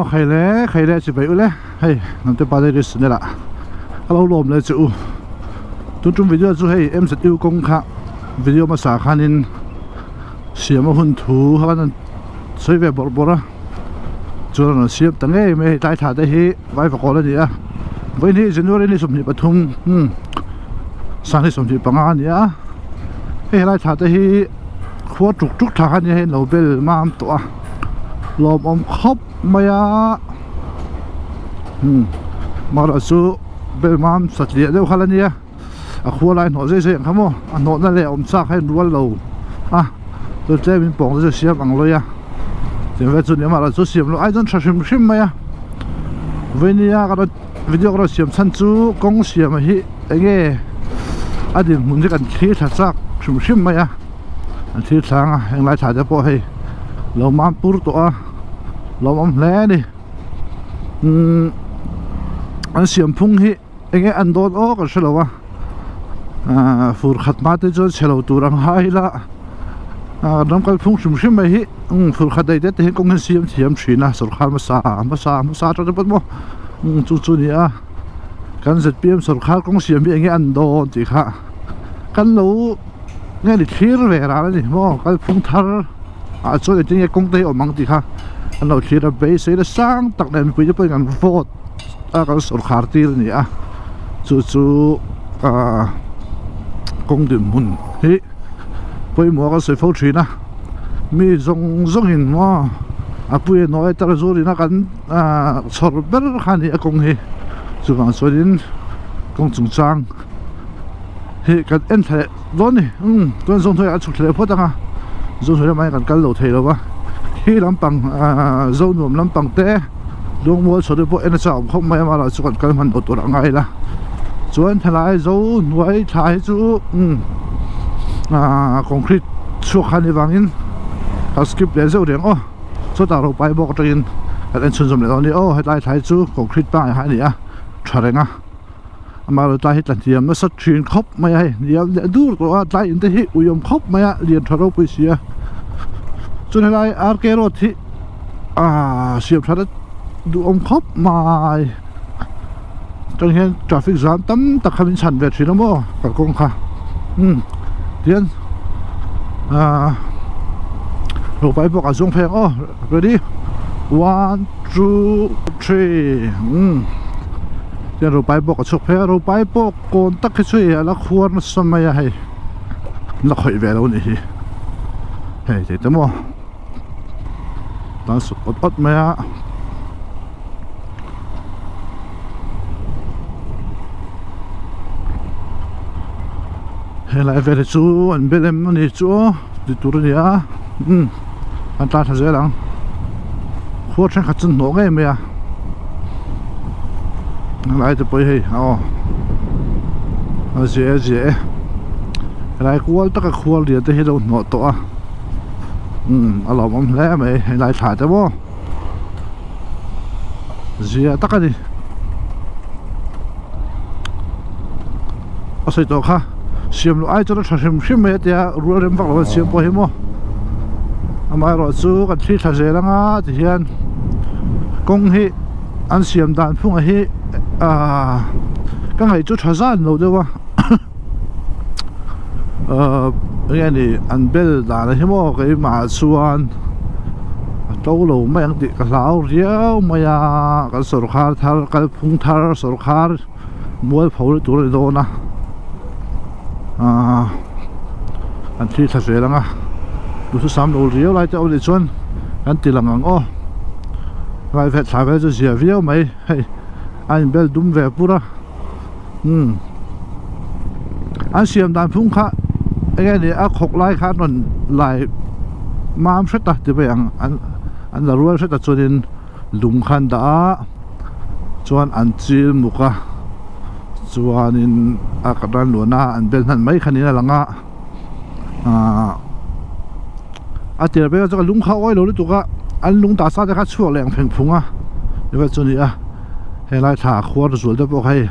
Aw khai le khai le chi bai ule hei nante pa dei ri sunela ka lo lawm le che u tun tum video chu hei M_Z_U kawng kha video hmasa khanin siam a hun thu khan an sawi ve bawrh bawrh a chuan an rawn siam ta ngei mai hei tlai thla te hi vai fakawl a ni a vawiin hi January ni 23 umm sanghnih 25 a ni a hei helai thla te hi khua tuk tuk thla kha nia hei an lo bel mam tawh a lawmawm khawp mai a umm mahrawh chu bel mam satliah deuh kha la nia a khua lai hnawh zai zai ang kha maw a hnawhna leh a awm chak kha a inrual lo a chu tlem in pawng te chu siam ang lawi a tiang vel chu ni a mahrawh chu siam loh ai chuan tha hrim hrim mai a vawini a ka rawn video ka rawn siam chhan chu kawng siam hi eng nge a dinhmun hi kan thlir thla chak hrim hrim mai a an thlir thlang a henglai thla te pawh hei lo mam pur tawh a lawmawm hle a ni umm an siam phung hi. Eng nge an dawn aw kan hrelo a ahh fur khat hma te chuan chhe lo tur ang hai ila ahh ram kal phung hrim hrim mai hi umm fur khat daih te te hi kawng hian siam thiam thin a sawrkar hmasa hmasa hmasa atang te pawh maw umm chu chu a ni a kan Z_P_M sawrkar kawng siam hi eng nge an dawn tih kha kan lo nge ni thlir ve ran a ni maw kalphung thar ah chuan engtin nge kawng te hi awm ang tih kha an lo thlir a beisei na sang tak nen mipui te pawhin an vote. a kan sawrkhar tir a ni a chu chu ahh kawng dinhmun hi pawimawh a kan sawi fo thin a mi zawng zawng in maw a pui a nawi tar zur in a kan ahh chhawr ber kha a ni a kawng hi chuvang chuan in kawng chung chang hi kan en thla leh dawn a ni umm chuan zawng hnuaiah a chhuk thla leh phawt ang a zawng hnuai lamah hian kan kal lo thei lo va khi lampang ahh zonuam lampang te. Lungmual chho te pawh en a chak awm khawp mai a mahla chu kan kal hman loh tur a ngai la chuan helai zo hnuai thla hi chu umm ahh concrete chhuak kha ni vangin ka skip leh zeuh reng aw chutah ro pai bawk atangin kan en chhunzawm leh dawn a ni aw hetlai thla hi chu concrete pangngai kha a ni a tha reng a amaherawhchu tlai hi tla hniam nasa thin khawp mai a hei hniam leh dur tawh a tlai in te hi ui awm khawp mai a lian tha ropui si a chuan helai R_K road hi ahh siam that a duhawm khawp mai atang hian traffic jam tam tak kha min chhan ve thin a maw kalkawng kha umm tihian ahh rawhpai pawh ka zawng phei ang aw ready one two three umm tihian rawhpai pawh ka chhuak phei a rawhpai pawh kawn tak hi chu hei a la khuar nasa mai a hei la khawih ve lo a nih hi hei tih te maw. Tan suk awt awt mai a. Helai vel hi chu an bel em a ni chu aw ti tur a ni a umm an tlan thla zel ang khua thenkhat chu an hnawh ngei mai a helai te pawh hi hei aw a zia e zia e helai kual taka khual lian te hi a lo hnawh tawh a. Umm a lawmawm hle mai helai thla te maw zia tak a ni a sawi tawh kha siam loh ai chuan a tha hrim hrim mai a tia rual rem vak lo an siam pawh hi maw amaherawh chu kan thli thla zel anga tihian kawng hi an siam dan phungah hi ahh ka ngaih chu tha zan lo deuh a. Ahh enge ni an bel dan hi maw keimah chuan a to lo mai ang tih ka hlau riau mai a kan sawrkhar thar kalphung thar sawrkhar mualpho na tur a ni dawn a ahh an thlir thla zel ang a duhthusam lo riau lai te a awm leh chuan kan ti lang ang aw helai vel thla vel chu zia viau mai hei a inbel dum ve pur a. Umm an siam dan phung kha enge ni a khawk lai kha an rawn lai mam hret a ti mai ang an an la rual hret a chuanin lung kha an dah a chuan an chil muk a chuanin a ka tan luan a an bel hnan mai kha niin a lang a ahh a tir vel chuan lung kha a awi lo lutuk a an lung dah sa te kha a chhuak leh ang pheng phung a ti vel chu a ni a. Helai thla a khuar zual te pawh kha hei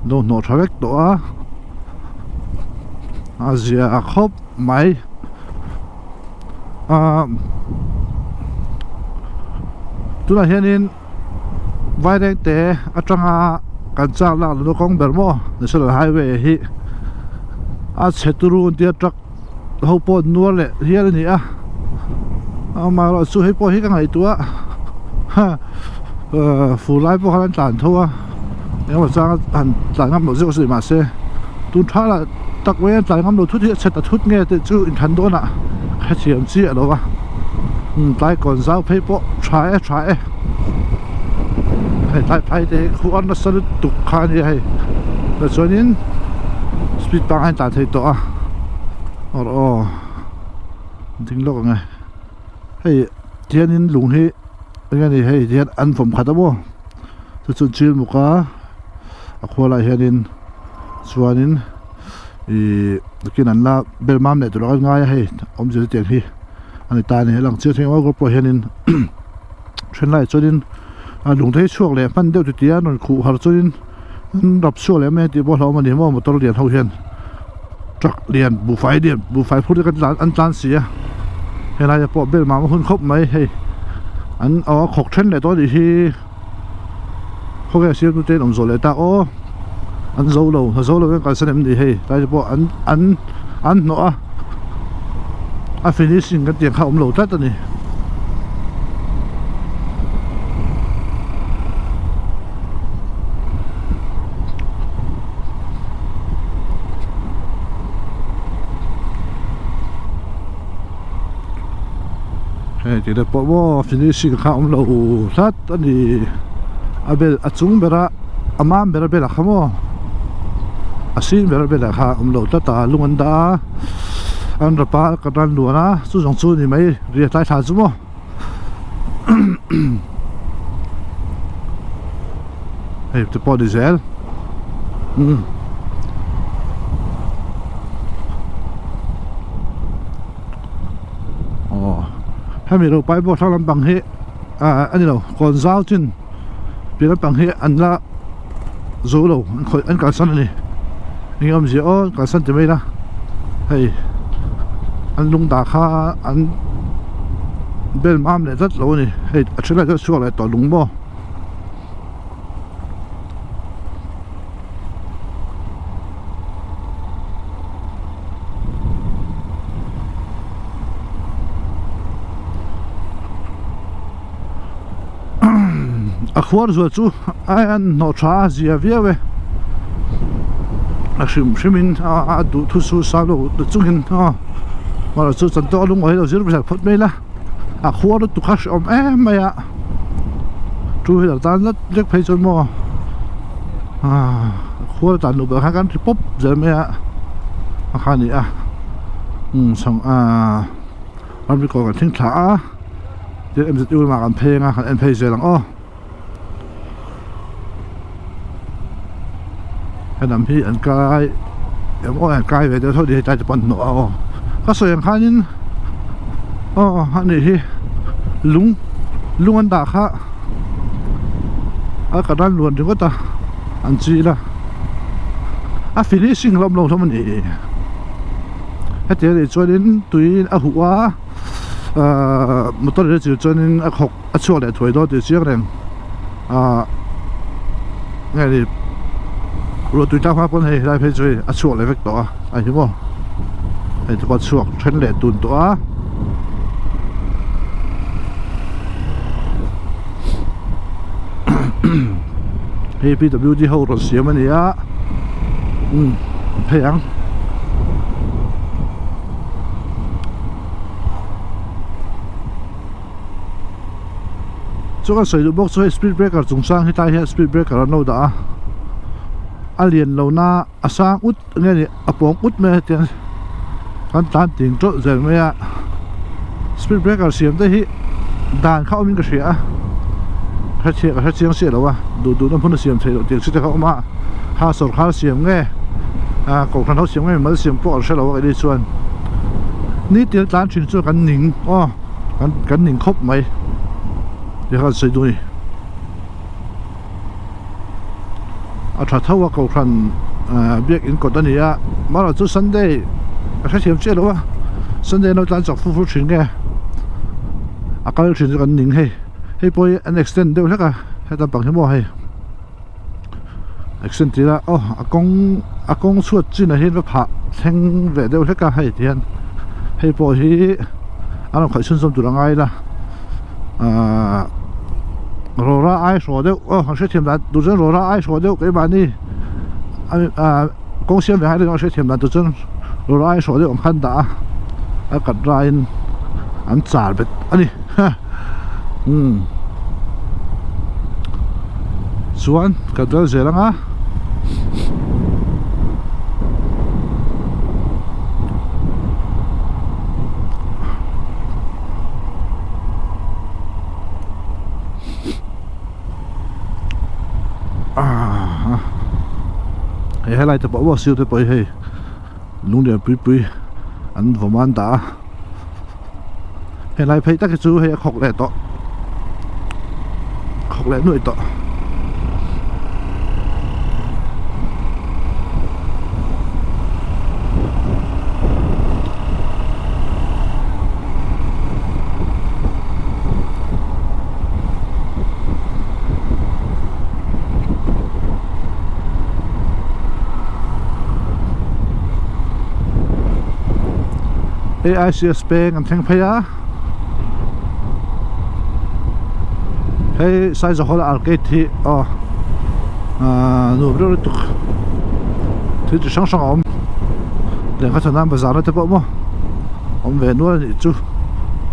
lo hnawh tha vek tawh a a zia khawp mai ahh. Tunah hianin Vairengte atanga kan chak lak lohna kawng ber maw National Highway hi a chhe turu an tia truck ho pawh an nuar leh hial a ni a amaherawh chu hei pawh hi ka ngaihtuah a fur lai pawh khan an tlan tho a engemaw changa han tlan ngam loh zeuh a sawi mahse tun tha lah tak mai a tlan ngam loh thut hi a chhe ta thut nge tih chu inthan dawnah hrethiam chiah lo a tlai kawn zau phei pawh tha e tha e hei tlai phai te hi khuar nasa lutuk kha a nia hei tichuanin speed pangngai a in tlan thei tawh a awr aw ding lawk ang e hei tihianin lung hi eng nge ni hei tihian an vawm khat a maw chu chu chil muk a a khua lai hianin chuanin ihh nakin an la bel mam leh tur a ngai a hei awmzia chu tiang hi a ni ta a ni a lang chiang thei ang pawh hianin then laiah chuanin a lung te hi chhuak leh hman deuh titi a rawn khuh har chuanin an rap chhuak leh mai a tih pawh a hlauhawm a ni maw motor lian ho hian truck lian buhfai lian buhfai phur te kan an tlan si a helai ah pawh bel mam a hun khawp mai hei an aw a khawk then leh tawh a nih hi khawvel siam tu te an awm zawh leh tak aw an zo lo a zo lo hian kalsan em ni hei tlai te pawh an an an hnawh a a finishing kan tih ang kha a awm lo tlat a ni. Hei tih te pawh maw finishing kha a awm lo tlat a ni a bel a chung bera a mam bera bel ah kha maw a sin bera bel ah kha a awm lo tlat a lung an dah a an rap a ka tan luan a chu zawng chu a ni mai riah tlai thla chu maw. Hei te pawh a ni zel umm aw hemi ro pai pawh thlang lampang hi ah a ni lo kawn zau chin piah lampang hi an la zo lo an khawih an kalsan a ni eng awmzia aw an kalsan ti mai ila hei an lung dah kha an bel mam leh tlat lo a ni hei a then lai chuan a chhuak leh tawh lung maw. A khuar zual chu a an hnawh tha a zia viau e a hrim hrim in a duh thu chu sang lo chungin aw mahse chu chan tawk a lungawi lo zir vel phawt mai ila a khuar lutuk kha hrehawm em mai a two wheeler tan zet zet phei chuan maw ah a khuar tan loh khan kan ri pawp zel mai a a kha a ni a umm chhang ah ramri kawr kan thleng thla a. Tin MZU lamah kan phei anga kan en phei zel ang aw. Helam hi an kai eng aw an kai ve deuh tho hei tlai te pawh an hnawh a aw. Ka sawi ang khanin aw a nih hi lung lung an dah kha a ka ran luan ringawt a an chil a a finishing hlawm lo hlawm a ni hetiang anih chuanin tui a huh a. Ahh motor hi chu chuanin a khawk a chhuak leh thuai dawn tih chiang reng ahh nge ni ruah tui tlak hma pawn hei helai phei chu hei a chhuak leh vek tawh a a ni maw hei te pawh a chhuak then leh tun tawh a. Hei P W D ho rawn siam a ni a umm phei ang. Chuan sawi duh bawk chu hei speed breaker chung chang hi tlai hian speed breaker an lo dah a a lian lo na a sang ut nge ni a pawng ut mai a hetiang kan tlan ting tawlh zel mai a speed breaker siam te hi dan kha awmin ka hria a hre ka hre chiang chiah lo a duh duhna hmun a siam theih loh tih ang chi te kha awm a ha sawrkar siam nge ah kohhran ho siam nge mimal siam pawh an hre lo a keini chuan nitin tlan thin chu kan ning aw kan kan ning khawp mai ti khan sawi duh a ni a tha tho a kohhran ah biakin kawt a ni a marawh chu sunday ka hrethiam chiah lo a sunday an lo tlan chak fur fur thin nge a kal thin chu kan ning hei. Hei pawh hi an extend deuh hlek a heta pang hi maw hei extend tih ila aw a kawng a kawng chhuat chinah hian va phah thleng ve deuh hlek a hei ti hian hei pawh hi a rawn khaih chhunzawm tur a ngai ila ahh rawra ai hraw deuh aw an hrethiam dan tur chuan rawra ai hraw deuh keimahni ahh kawng siam ve hai deuh an hrethiam dan tur chuan rawra ai hraw deuh ang khan dah a a kat raiin an char bet a ni. Umm chuan ka dal zel ang a ah hei helai te pawh maw sir te pawh hi hei lung lian pui pui an vawm a an dah a. Helai phei tak hi chu hei a khawk leh tawh khawk leh nuaih tawh. AICS peng an thleng phei a hei Saizahawla arcade hi aw ahh nuam reuh lutuk thil chi hrang hrang a awm lehkha chhan nan bazar na te pawh maw awm ve nual a nih chu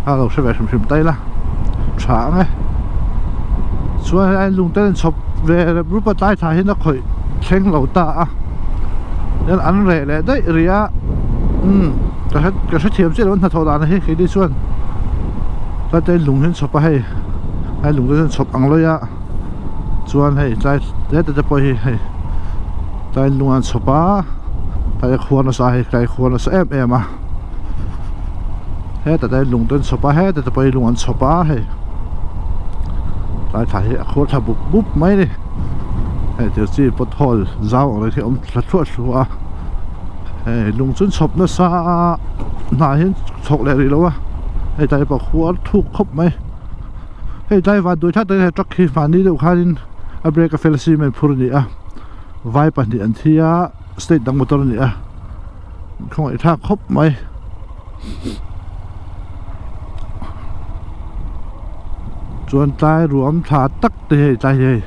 a lo hre ve hrim hrim ta ila tha ang e chuan hei a lung te an chhawp ve rep rup a tlai thla hian a khawih thleng lo ta a chuan an reh leh daih rih a umm ka hre ka hrethiam chiah lo an hnathawh dan hi keini chuan tlai te lung hi an chhawp a hei hei lung te chu an chhawp ang lawih a chuan hei tlai tlai te pawh hi hei tlai lung an chhawp a tlai a khuar nasa hei tlai khuar nasa em em a hetah te lung te an chhawp a hetah te pawh hi lung an chhawp a hei tlai thla hi a khuar thla bup bup mai a ni hei thil chi pothole zau ang reng hi a awm thla thluah thluah a hei lung chu an chhawp nasa a hnah hi an chhawk leh rih lo a hei tlai pawh khuar thuk khawp mai hei tlai vanduai thlak takin hei truck hi mahni deuh khanin a brake a fel cement phur a ni a vai pahnih an thi a state dang motor a ni a. Khawngaih thlak khawp mai. Chuan tlai ruam tha tak te hei tlai hi hei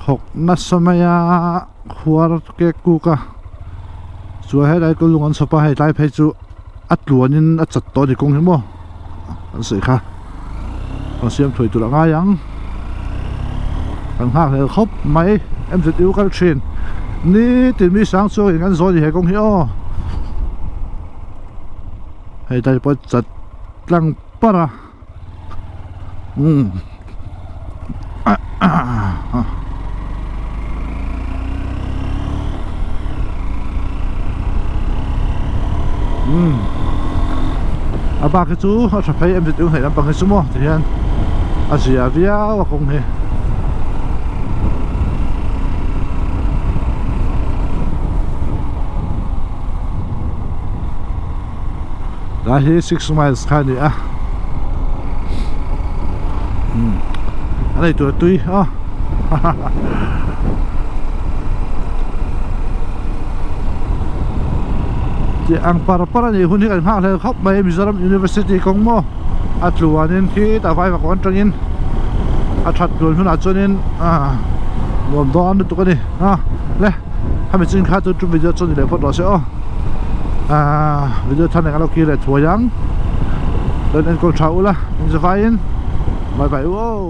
khawk nasa mai a khuar kek kuk a chuan helai ka lung an chhawp a hei tlai phei chu a tluanin a chat tawh a ni kawng hi maw an sawi kha rawn siam thuai tur a ngai ang kan nghak hlel khawp mai M_Z_U kal thin nitin mi sang chuang in kan zawn ni he kawng hi aw hei tlai pawh chat tlang parh a umm. A bak hi chu a tha phei em zet eng hlei lampang hi chu maw ti hian a zia viau a kawng hi. Tlai hi six miles kha a ni a umm a nei tur a tui a hahaha tih ang par par a nih hun hi kan nghak hlel khawp mai Mizoram University kawng maw a tluanin khitah vaivak awn atangin a that tluan hunah chuanin ah nuam dawn lutuk a ni a le. Hemi chin kha chu chu video chu ni leh phawt rawh se aw ahh video thar nen ka lo kir leh thuai ang chuan enkawl tha ula in zavaiin bye bye u aw.